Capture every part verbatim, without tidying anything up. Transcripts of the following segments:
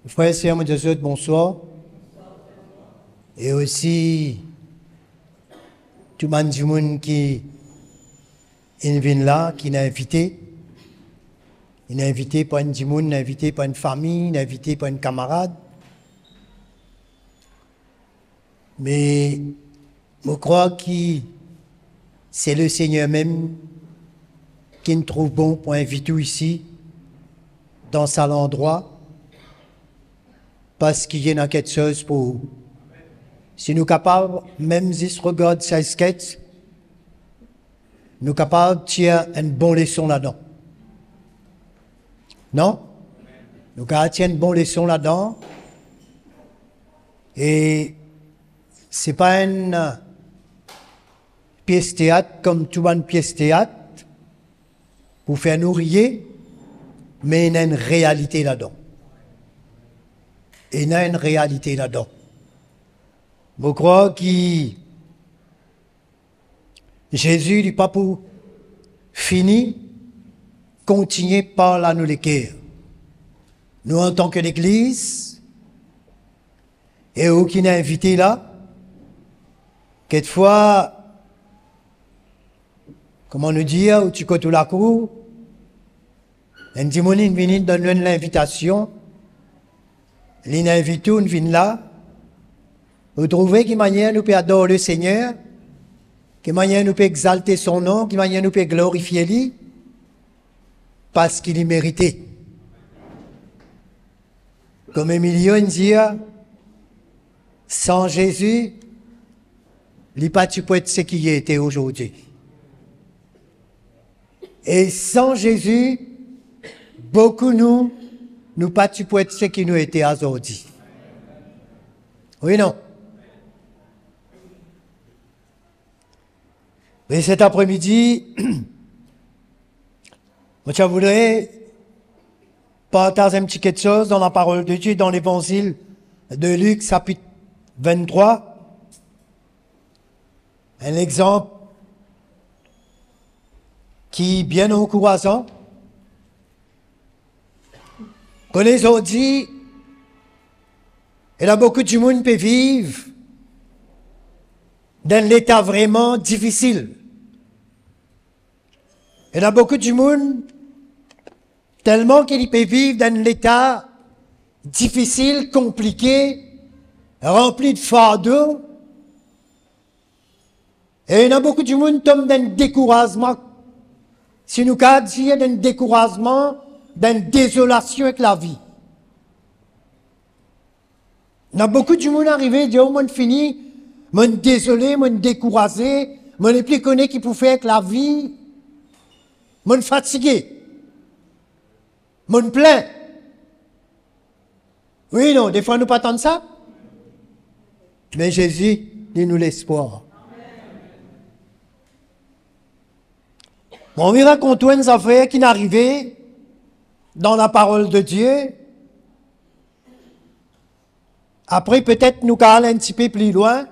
Frer, ser, mo dir zot bonswar. E osi tou bann dimoun ki inn vinn la, ki inn invite. Inn invite par enn dimoun, inn invite par enn fami, inn invite par enn kamarad. Me mo krwar ki se Lesegner mem ki'nn trouv bon pou invit ou isi, dan sa landrwa, parski ena kiksoz pou ou. Si nou kapav mem zis regard sa sketch, nou kapav tir enn bon leson ladan. Non? Nou kapav tir enn bon leson ladan. E se pa enn, eh, pies teat kom tou bann pies teat pou fer nou riye, me ena enn realite ladan. Ena enn realite ladan. Mo krwar ki Zezi, li pa pou fini kontigne parl a nou leker. Nou, antan ki legliz, e ou ki'nn invite la, kikfwa, kouma nou dir, ou ti kot ou lakour, enn dimoun inn vini donn nou enn linvitasion, li'nn invit ou, ou vinn la, ou trouve ki manier nou pe ador Lesegner, ki manier nou pe exalte so nom, ki manier nou pe glorifie li, parski li merite. Kouma Emilio inn dir, san Zezi, li pa ti pou et seki li ete azordi. E san Zezi, boukou nou, nou pa ti pou et seki nou ete azordi. Wi, non? E set apremidi, mo ti a voudre partaz enn ti kiksoz dan laparol de Die, dan Levanzil de Lik, sapit venntrwa. Enn lexanp ki bien ankourazan. Kone zordi, ena boukou dimoun pe viv dan enn leta vreman difisil. Ena boukou dimoun, telman ki li pe viv dan enn leta difisil, konplike, ranpli de fardo, e ena boukou dimoun tom dan enn dekourazman, si nou kapav dir dan enn dekourazman, dan enn dezolasion ek lavi. Ena boukou dimoun arive, dir, "Oh, mo'nn fini, mo'nn dezole, mo'nn dekouraze, mo nepli kone ki pou fer ek lavi, mo'nn fatige, mo'nn plin." Wi, non, defwa nou pa tann sa? Me Zezi, li donn nou lespwar. Mo anvi rakont ou enn zafer ki'nn arive dan laparol de Die. Apre, petet nou kapav al enn tipe pli lwin.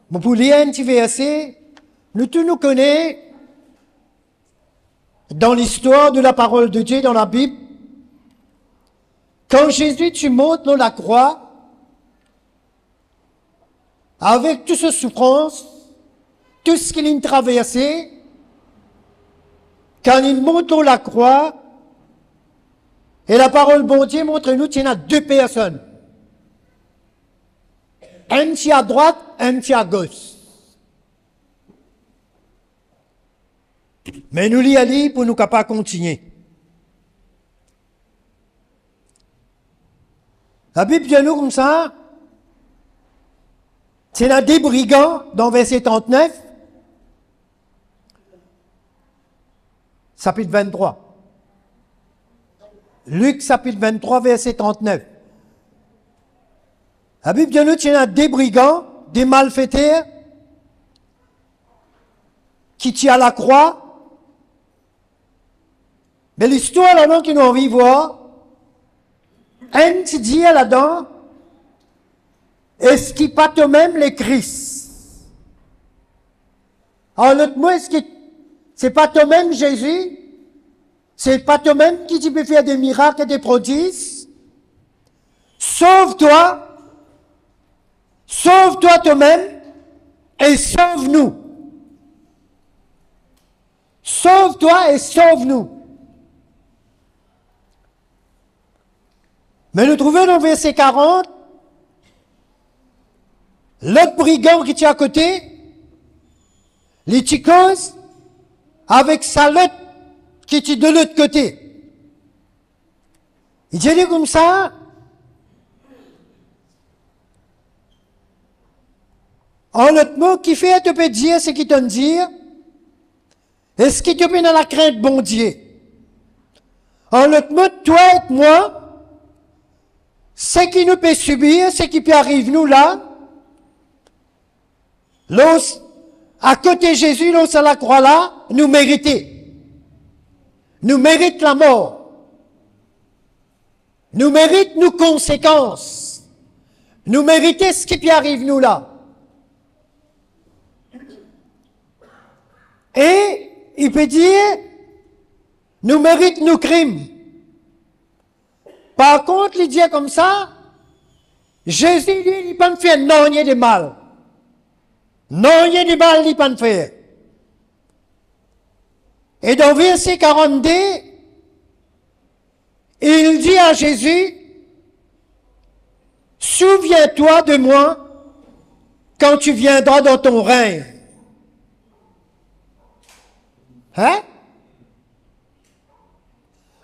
Mo pou lir enn ti verse. Nou tou nou kone, dan listwar de laparol de Die, dan Labib, kan Zezi ti mort lor lakrwa, avek tou so soufrans, tou seki li'nn traverse, kan li'nn mort lor lakrwa, e laparol Bondie montre nou ti ena de personn. Enn ti adrwat, enn ti agos. Me nou lir li pou nou kapav kontigne. Labib dir nou koumsa, ti ena de brigan, dan verse trantnef, sapit venntrwa. Lik, sapit venntrwa, verse trantnef. Labib dir nou ti ena de brigan, de malfeter, ki ti al lakrwa. Me listwar ladan ki nou anvi vwar, enn ti dir ladan, "Eski pa tomem Lekris?" An lot mo, eski se pa tomem Zezi? Se pa tomem ki ti pe fer de mirak e de prodiz? Sov twa, sov twa tomem e sov nou. Sov twa e sov nou. Me nou trouve dan verse karant, lot brigan ki ti akote, li ti koz avek sa lot ki ti de lot kote. Li dir li koumsa, an lot mo, kifer to pe dir seki to'nn dir? Eski to pena lakrint Bondie? An lot mo, twa ek mwa, seki nou pe sibir, seki pe ariv nou la, lor, akote Zezi, lor sa lakrwa la, nou merite. Nou merit lamor. Nou merit nou konsekans. Nou merite seki pe ariv nou la. E li pe dir, nou merit nou krim. Par kont, li dir koumsa, Zezi, li, li pa'nn fer nanye de mal. Nanye de mal li pa'nn fer. E dan verse karant-de, il dit à Jésus, souviens-toi de moi quand tu viendras dans ton règne. Hein?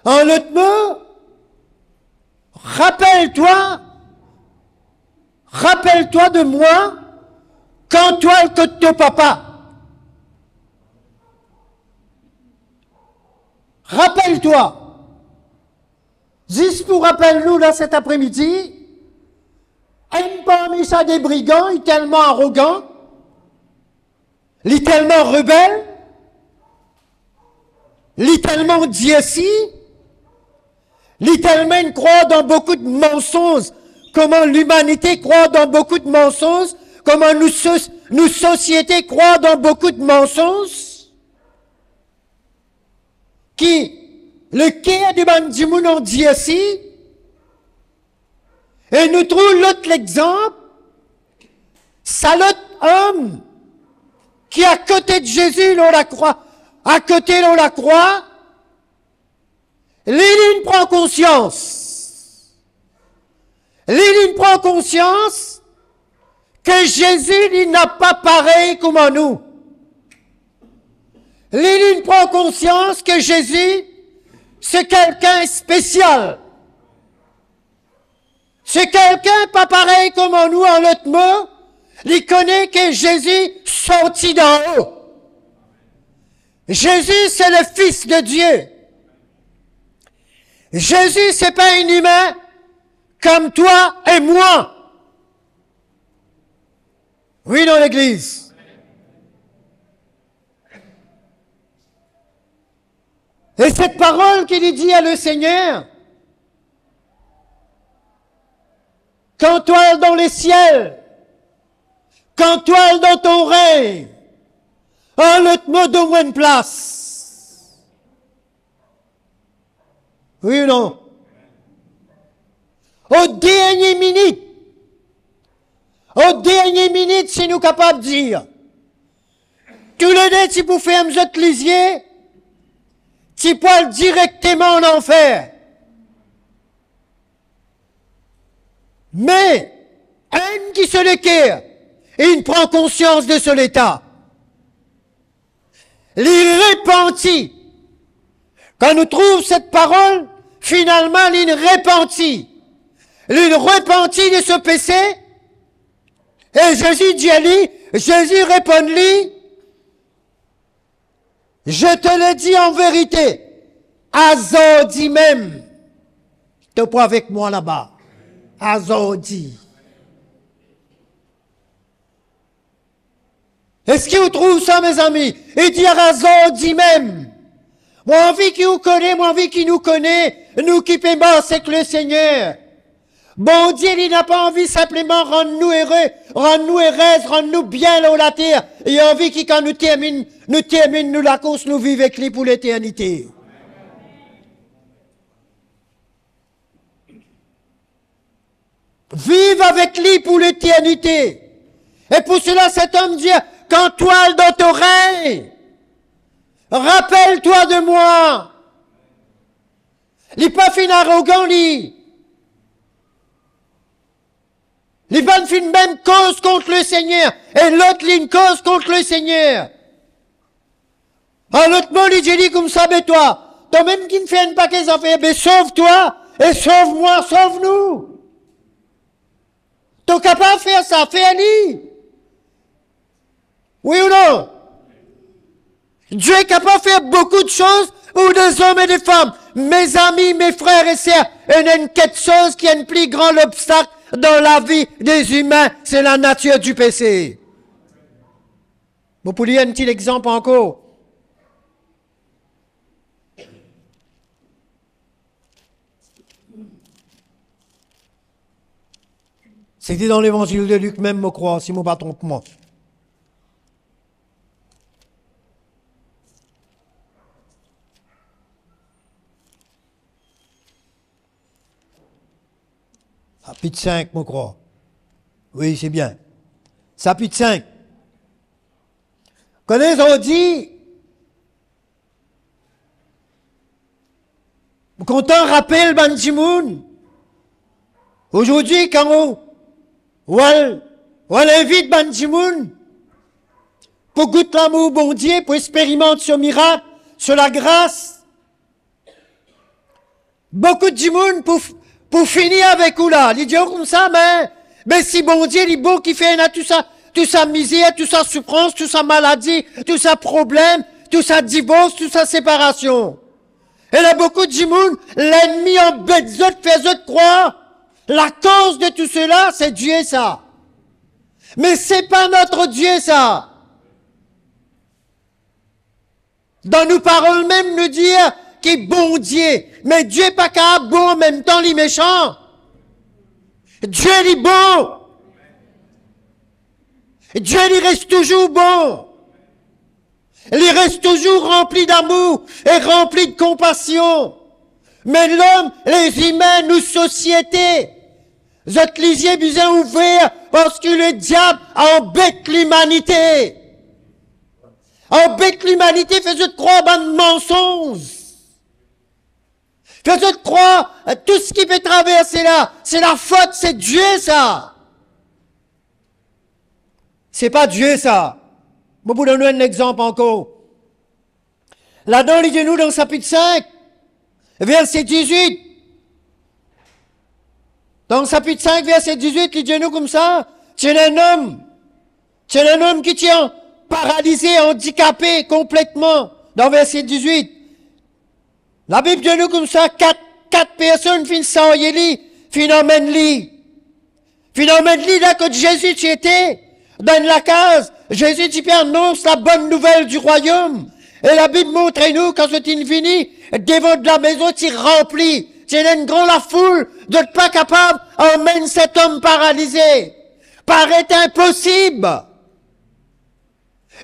An lot mo, rapel twa, rapel twa de mwa kan twa al kot to Papa. Rapel twa. Zis pou rapel nou la set apremidi, enn parmi sa de brigan, li telman arogan, li telman rebel, li telman dirsi, li telman krwar dan boukou de mansonz, kouma limanite krwar dan boukou de mansonz, kouma nou so-, nou sosiete krwar dan boukou de mansonz, ki leker de bann dimoun andirsi, e nou trouv lot lexanp, sa lot om ki akote de Zezi lor lakrwa, akote lor lakrwa, li, li pran konsians. Li, li pran konsians ke Zezi, li napa parey kouma nou. Li, li pran konsians ke Zezi, se kelkenn spesial. Se kelkenn pa parey kouma nou, an lot mo, li kone ke Zezi sorti dan-o. Zezi, se le Fils de Dieu. Zezi, se pa enn imin kom twa e mwa. Wi, dan legliz. E set parol ki li dir a le Segner, kan twa al dan lesiel, kan twa al dan to regn, an lot mo, donn mwa enn plas. Wi ou non? O dernie minit, o dernie minit, si nou kapav dir, toulede ti pou ferm zot lizie, ti pou al direkteman an lanfer. Me enn ki so leker, inn pran konsians de so leta. Li repanti. Kan nou trouv set parol, finalman, li repanti. Li repanti de so pese, e Zezi dir li, Zezi reponn li, "Je te le dis en vérité, azordi mem, to pou avek mwa laba. Azordi." Eski ou trouv sa, mezami? Li dir, "Azordi mem." Mo anvi ki ou kone, mo anvi ki nou kone, nou ki pe mars ek Lesegner, Bondie, li napa anvi sinpleman rann nou ere, rann nou erez, rann nou bien lor later. Li anvi ki kan nou terminn, nou terminn nou lakours, nou viv ek li pou leternite. Viv avek li pou leternite. Et pour cela, cet homme dit, quand toi dans ton règne, rappelle-toi de moi. Li pa finn arogan, li. Li pa finn mem koz kont Lesegner, e lot linn koz kont Lesegner. An lot mo, li dir li koumsa, be twa, tomem ki finn fer enn pake zafer, be sov twa, e sov mwa, sov nou. To kapav fer sa, fer li. Wi ou non? Dieu est capable de faire beaucoup de choses pour des hommes et des femmes. Mes amis, mes frères et sœurs, il y a une quelque chose qui est un plus grand obstacle dans la vie des humains, c'est la nature du péché. Mo pou lir enn ti lexanp ankor. Se ti dan Levanzil de Lik mem, mo krwar, si mo pa tronp mwa. Sapit sink, mo krwar. Wi, se bien. Sapit sink. Kone zordi, mo kontan rapel bann dimoun, ozordi, kan ou, ou al, ou al invit bann dimoun pou gout lamour Bondie, pou experimant so mirak, so lagras, boukou dimoun pou, pou fini avek ou la. Li dir ou koumsa, me, me si Bondie li bon, kifer ena tou sa, tou sa mizer, tou sa soufrans, tou sa maladi, tou sa problem, tou sa divors, tou sa separasion? Ena boukou dimoun, lennmi anbet zot, fer zot krwar lakoz de tou sela, se Die sa. Me se pa notre Dieu sa. Dan nou parol mem, nou dir ki Bondie, me Die pa kapav bon, anmemtan li mesan. Die li bon. Die li res touzour bon. Li res touzour ranpli damour e ranpli de konpasion. Me lom, lezimin, nou sosiete, zot lizie bizin ouver, parski lediab anbet limanite. Anbet limanite, fer zot krwar bann mansonz. Fer zot krwar, eh, tou seki pe traverse la, se lafot, se Die sa. Se pa Die sa. Mo pou donn nou enn lexanp ankor. Ladan li dir nou dan sapit sink, verse dizwit. Dan sapit sink, verse dizwit, li dir nou koumsa, ti ena enn om, ti ena enn om ki ti an-, paralize, andikape konpletman. Dan verse dizwit, Labib dir nou koumsa, kat, kat personn finn sarye li, finn amenn li. Finn amenn li la kot Zezi ti ete, dan enn lakaz. Zezi ti pe anons la bonne nouvelle du royaume. E Labib montre nou, kan zot inn vini, devan de lamezon ti ranpli, ti ena enn gran lafoul, zot pa kapav amenn set om paralize. Paret inposib.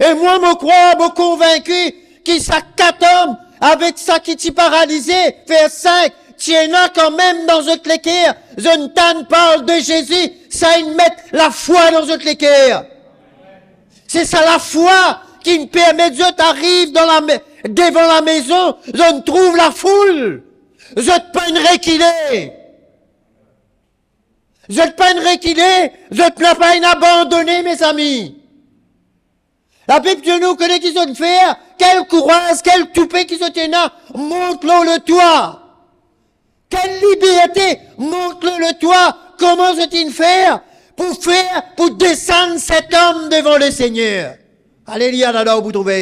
E mwa, mo krwar, mo konvinki ki sa kat om avek sa ki ti paralize, fer sink, ti ena kanmem dan zot leker, zot inn tann parl de Zezi, sa inn met lafwa dan zot leker. Se sa lafwa ki'nn permet zot ariv dan lame-, devan lamezon, zot inn trouv lafoul, zot pa'nn rekile. Zot pa'nn rekile, zot napa inn abandone, mezami. Labib dir nou, kone ki zot inn fer, kel kouraz, kel toupe ki zot ena, mont lor letwa. Kel liberte, mont lor letwa. Kouma zot inn fer pou fer, pou desann set om devan Lesegner? Aleluya, ladan ou pou trouve.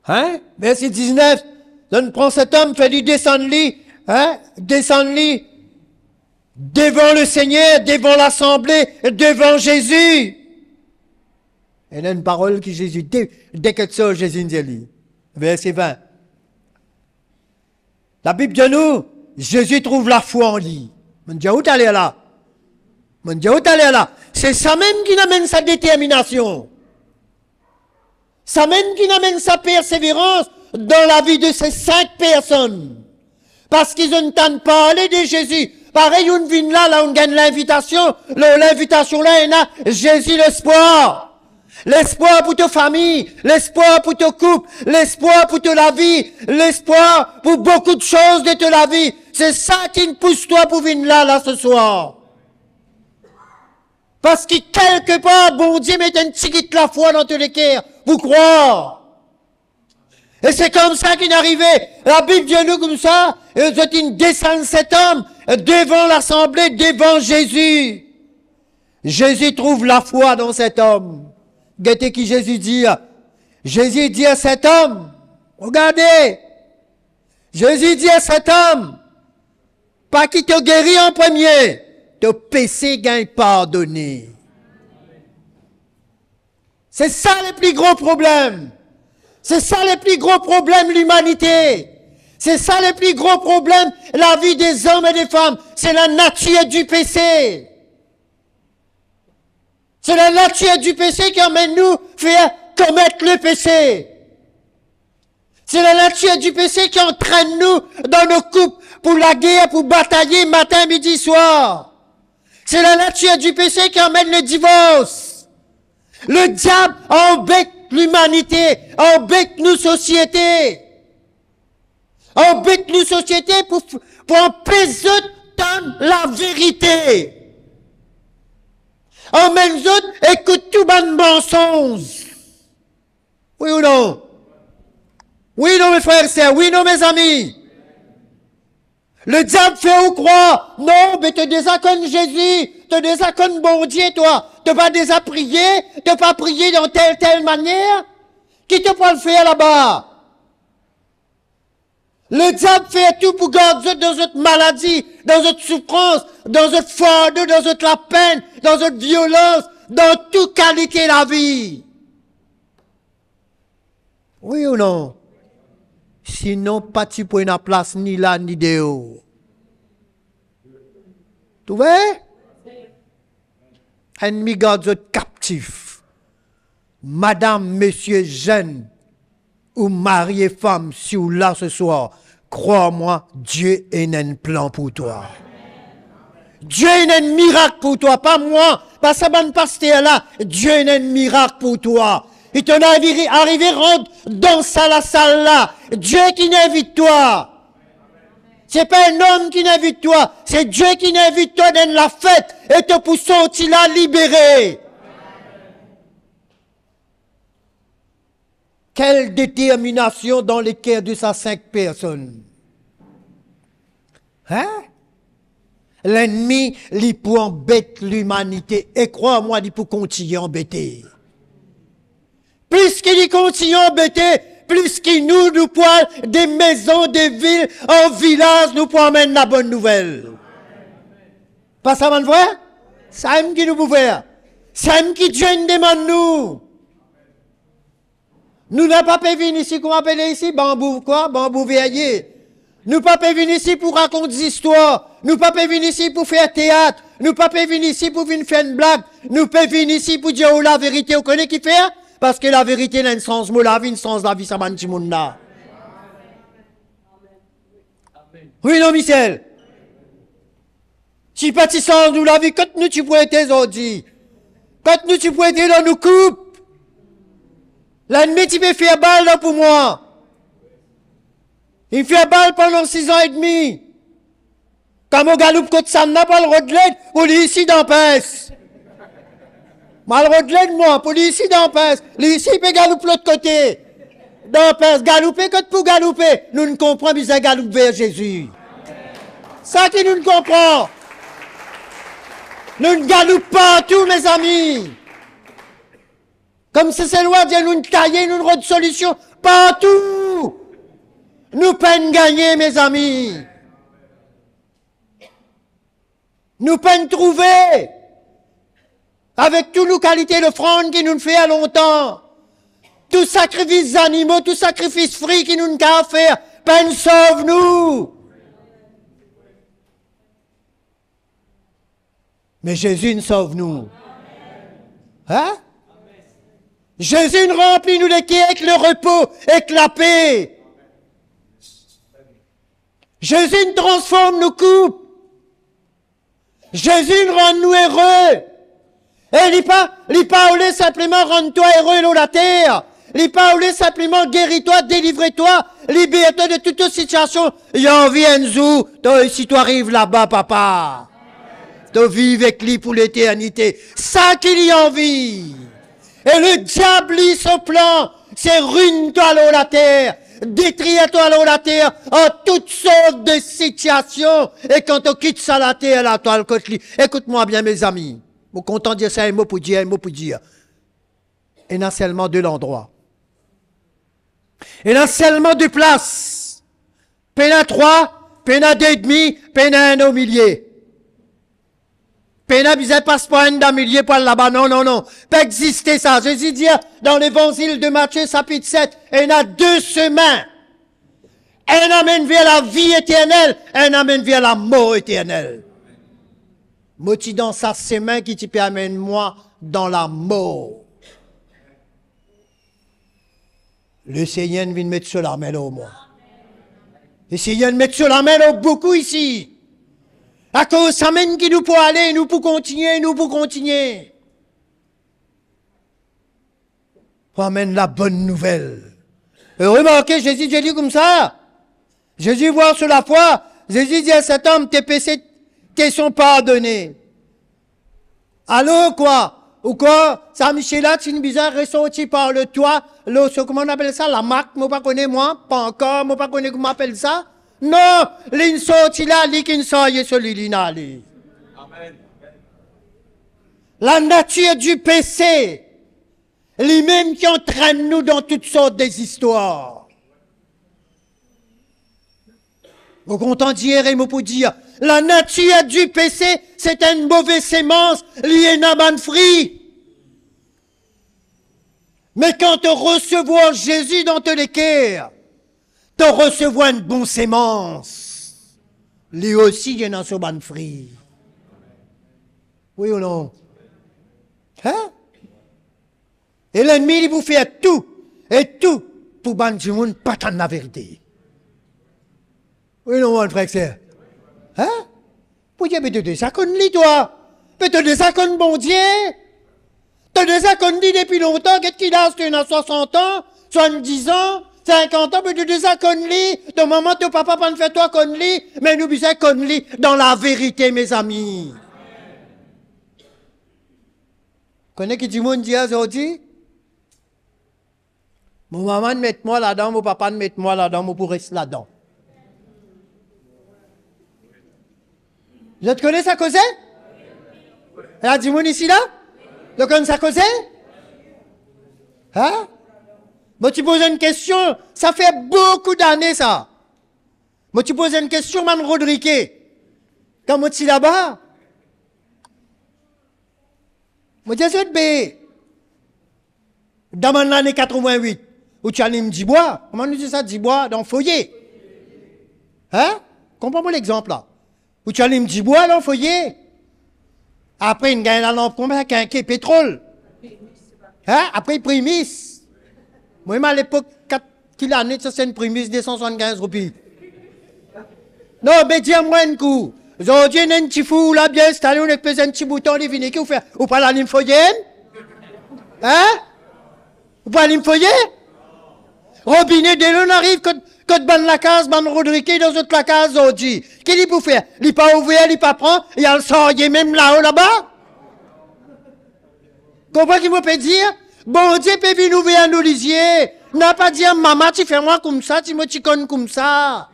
Hein? Verse diznef, zot inn pran set om, fer li desann li, hein? Desann li devan Lesegner, devan lasanble, devan Zezi. Ena enn parol ki Zezi, de, de kiksoz Zezi inn dir li. Verse vin. Labib dir nou, Zezi trouv lafwa an li. Mo'nn dir ou taler la. Mo'nn dir ou taler la. Se samem ki'nn amenn sa determinasion. Samem ki'nn amenn sa perseverans dan lavi de se sink personn. Parski zot tann parle de Zezi. Parey ou'nn vinn la, la ou'nn gagn linvitasion. Lor linvitasion la, ena Zezi lespwar. Lespwar pou to fami, lespwar pou to koup, lespwar pou to lavi, lespwar pou boukou de soz de to lavi. Se sa ki'nn pous twa pou vinn la, la, seswar. Parski kelkepar, Bondie met enn tigit lafwa dan to leker pou krwar. E se koumsa ki'nn arive. Labib dir nou koumsa, e zot inn desann set om devan lasanble, devan Zezi. Zezi trouv lafwa dan set om. Gete ki Zezi dir. Zezi dir set om, regade, Zezi dir set om, pa ki to geri an premie, to pese gagn pardone. Se sa le pli gro problem. Se sa le pli gro problem limanite. Se sa le pli gro problem lavi de zom e de fam. Se lanatir di pese. Se lanatir di pese ki amenn nou fer komet lepese. Se lanatir di pese ki antrenn nou dan nou koup pou lager, pou bataye matin, midi, swar. Se lanatir di pese ki amenn ledivors. Lediab anbet limanite, anbet nou sosiete. Anbet nou sosiete pou, pou anpes zot tann laverite. Amenn zot ekout tou bann mansonz. Wi ou non? Wi non, me frer, ser? Wi non, mezami? Lediab fer ou krwar, non, be to deza konn Zezi, to deza konn Bondie, twa. To pa deza priye, to pa priye dan tel, tel manier. Ki to pou al fer laba? Lediab fer tou pou gard zot dan zot maladi, dan zot soufrans, dan zot fardo, dan zot lapenn, dan zot violans, dan tou kalite lavi. Wi ou non? Sinon, pa ti pou ena plas ni la, ni deor. Trouve? Lennmi gard zot kaptif. Madam, mesie, zenn, ou mari e fam, si ou la seswar, krwar mwa, Die ena enn plan pou twa. Die ena enn mirak pou twa, pa mwa, pa sa bann paster la. Die ena enn mirak pou twa. Li to'nn arive, arive rant dan sa lasal la. Die ki'nn invit twa. Se pa enn om ki'nn invit twa, se Die ki'nn invit twa dan enn lafet e to pou sorti la libere. Quelle détermination dans le cœur de ces cinq personnes. Hein? Lennmi, li pou anbet limanite, e krwar mwa, li pou kontign anbete. Plis ki li kontign anbete, plis ki nou, nou pou al de mezon, de vil an vilaz, nou pou amenn labonn nouvel. Pa sa, bann frer? Samem ki nou pou fer. Samem ki Dieu inn demann nou. Nou napa pe vinn isi, kouma apele isi, banbou kwa, banbou verye. Nou pa pe vinn isi pou rakont zistwar. Nou pa pe vinn isi pou fer teat. Nou pa pe vinn isi pou vinn fer enn blag. Nou pe vinn isi pou dir ou laverite. Ou kone kifer? Parski laverite ena enn sanz mo lavi, enn sanz lavi sa bann dimoun la. Wi non, Michel? Si pa ti sanz nou lavi, kot nou ti pou ete zordi? Kot nou ti pou ete dan nou koup? Lennmi ti pe fer bal dan pou mwa. Li fer bal pandan sizan edmi. Kan mo galoup kot samem la pou al rod led, pou li isi dan pins. Mo al rod led mwa, pou li isi dan pins. Li isi pe galoup lot kote. Dan pins, galoupe kot pou galoupe. Nou'nn konpran bizin galoup ver Zezi. Sa ki nou'nn konpran. Nou'nn galoup partou, mezami. Kouma Seselwa dir, nou'nn taye, nou'nn rod solision partou. Nou pa'nn gagne, mezami. Nou pa'nn trouve. Avek tou nou kalite lofrann ki nou'nn fer lontan, tou sakrifis zanimo, tou sakrifis fri ki nou'nn kapav fer, pa'nn sov nou. Me Zezi inn sov nou. Hein? Zezi inn ranpli nou leker ek lerepo, ek lape. Zezi inn transform nou koup. Zezi inn rann nou ere. E li pa, li pa oule sinpleman rann twa ere lor later. Li pa oule sinpleman geri twa, delivre twa, liber twa de tou to sitiasion. Li anvi enn zour, to, si to ariv laba, papa, to viv ek li pou leternite. Sa ki li anvi. E lediab, li, so plan, se rinn twa lor later, detrir twa lor later, ar tout sort de sitiasion. E kan to kit sa later la, to al kot li. Ekout mwa bien, mezami. Mo kontan dir sa, enn mo pou dir, enn mo pou dir. Ena selman de landrwa. Ena selman de plas. Pena trwa, pena de edmi, pena enn omilie. Pena bizin pas par enn dan milie pou al laba. Non, non, non. Pa existe sa. Zezi dir dan Levanzil de Matie, sapit set, ena de semin. Enn amenn ver lavi eternel, enn amenn ver lamor eternel. Mo ti dan sa semin ki ti pe amenn mwa dan lamor. Lesegner inn vinn met so lame lor mwa. Lesegner inn met so lame lor boukou isi. Akoz samem ki nou pou ale, nou pou kontigne, nou pou kontigne. Pou amenn labonn nouvel. E remarke, Zezi dir li koumsa. Zezi vwar so lafwa. Zezi dir, cet homme, tes péchés te sont pardonnés. Alor kwa? Ou krwar sa misie la ti bizin resorti par le toit, lor so, kouma nou apel sa, lamak, mo pa kone mwa, pankart, mo pa kone kouma apel sa? Non, li'nn sorti la, li ki'nn sarye so lili, li'nn ale. Amen. La nature du péché, limem ki antrenn nou dan tout sort de zistwar. Mo kontan dir e mo pou dir, la nature du péché, c'est une mauvaise semence, li ena bann fri. Me kan to resevwar Zezi dan to leker, to resevwar enn bon semans. Li osi ena so bann fri. Wi ou non? Hein? E lennmi, li pou fer tou, e tou, pou bann dimoun pa tann laverite. Wi non, bann frer ek ser? Hein? Pou dir, be to deza konn li, twa. Be to deza konn Bondie. To deza konn li depi lontan, get ki laz to ena, swasant an, swasann-diz an, sinkant an, be to deza konn li. To mama, to papa pa'nn fer twa konn li, me nou bizin konn li dan laverite, mezami. Kone ki dimoun dir azordi? Mo mama inn met mwa ladan, mo papa inn met mwa ladan, mo pou res ladan. Zot kone sa koze? Ena dimoun isi la? Zot konn sa koze? Hein? Mo ti poz enn kestion, sa fer boukou dane sa. Mo ti poz enn kestion bann Rodrike, kan mo ti laba. Mo dir zot, be, dan bann lane katrevin-wit, ou ti alim dibwa. Kouma nou dir sa, dibwa dan foye? Hein? Konpran mo lexanp la. Ou ti alim dibwa dan foye. Apre, inn gagn lalanp, kouma, kinke, petrol. Hein? Apre, primis. Mwa, mem alepok, kat, ki lane, sa se enn primis de san swasann-kinz roupi. Non, be dir mwa enn kou. Zordi, ena enn tifour la, bien instale, ou nek pez enn ti bouton, li vini, ki ou fer? Ou pa alim foye? Hein? Ou pa alim foye? Robine delo inn ariv kot, kot bann lakaz, bann Rodrike dan zot lakaz zordi. Ki li pou fer? Li pa ouver, li pa pran, li al sarye mem lao laba. Konpran ki mo pe dir? Bondie pe vinn ouver nou lizie. Napa dir, mama ti fer mwa koumsa, ti mo ti konn koumsa.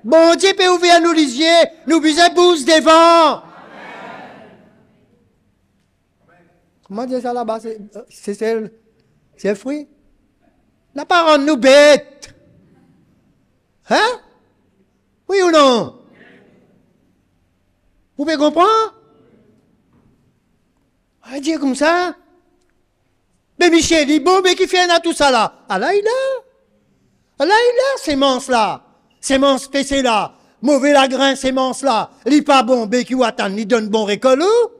Bondie pe ouver nou lizie, nou bizin bouz devan. Kouma dir sa laba, se, se, se, se fri? Napa rann nou bet. Hein? Wi ou non? Ou pe konpran? A dir koumsa, be misie, li bon, be kifer ena tousala? Ala li la. Ala li la, semans la. Semans pese la. Move lagrin semans la. Li pa bon, be ki ou atann li donn bon rekol ou?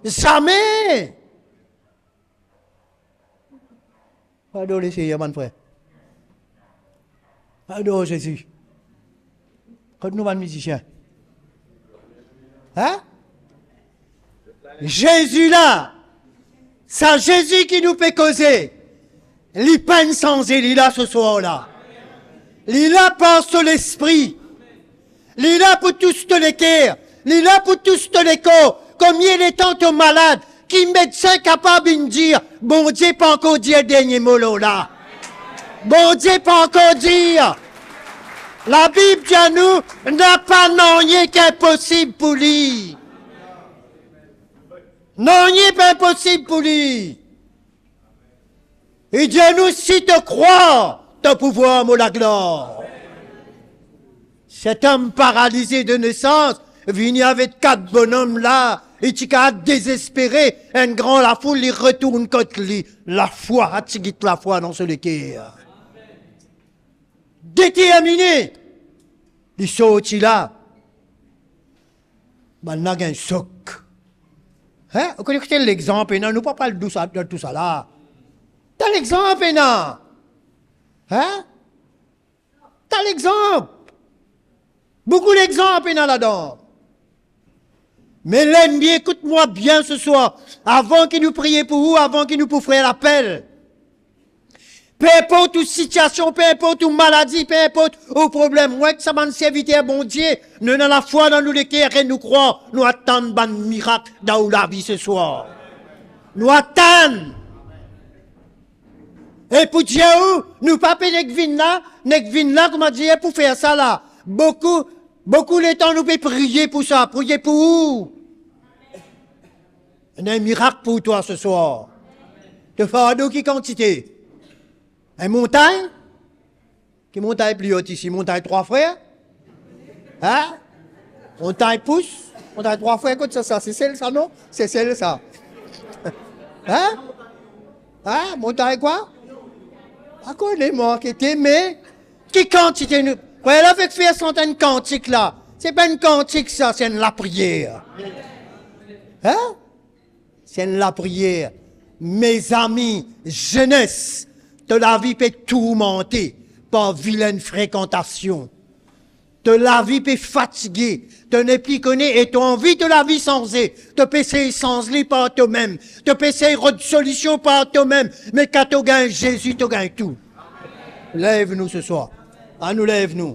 Zame! Ador Lesegner, bann frer. Ador Zezi. Kot nou bann mizisien? Hein? Zezi la, sa Zezi ki nou pe koze, li pa'nn sanze, li la seswar la. Li la par so Lespri. Li la pou tous to leker, li la pou tous to lekor. Konbien letan to malad, ki medsin kapav vinn dir, Bondie pa ankor dir dernie mo lor la? Bondie pa ankor dir. Labib dir nou, napa nanye ki inposib pou li. Nanye pa inposib pou li. Li dir nou, si to krwar, to pou vwar mo laglar. Set om paralize de nesans vini avek kat bonom la, li ti kapav dezespere, enn gran lafoul, li retourn kot li. Lafwa, ti git lafwa dan so leker. Determine, li sorti la. Bannla gagn sok. Hein? Ou kone ki lexanp ena, nou pa pral dous dan tousala. Ki lexanp ena? Hein? Ki lexanp? Boukou lexanp ena ladan. Me lennmi, ekout mwa bien seswar, avan ki nou priye pou ou, avan ki nou pou fer lapel. Pe inport ou sitiasion, pe inport ou maladi, pe inport ou problem, mwa ek sa bann serviter Bondie, nou ena lafwa dan nou leker e nou krwar, nou atann bann mirak dan ou lavi seswar. Nou atann. E pou dir ou, nou pa pe nek vinn la, nek vinn la, kouma dir, pou fer sa la. Boukou, boukou letan nou pe priye pou sa, priye pou ou. Ena enn mirak pou twa seswar. To fardo ki kantite? Enn montagn? Ki montagn pli ot isi? Montagn Trwa Frer? Hein? Montagn Pous? Montagn Trwa Frer, kot sa, sa? Sesel sa, non? Sesel sa. Hein? Hein? Montagn kwa? Pa kone mwa, ki ete, me ki kantite nou, kan la fek fer sant enn kantik la, se pa enn kantik sa, se enn lapriyer. Hein? Se enn lapriyer. Mezami, zenes, to lavi pe tourmante par vilin frekantasion. To lavi pe fatige, to nepli kone e to anvi to lavi sanze. To pe sey sanz li par tomem. To pe sey rod solision par tomem. Me kan to gagn Zezi, to gagn tou. Lev nou seswar. Anou lev nou.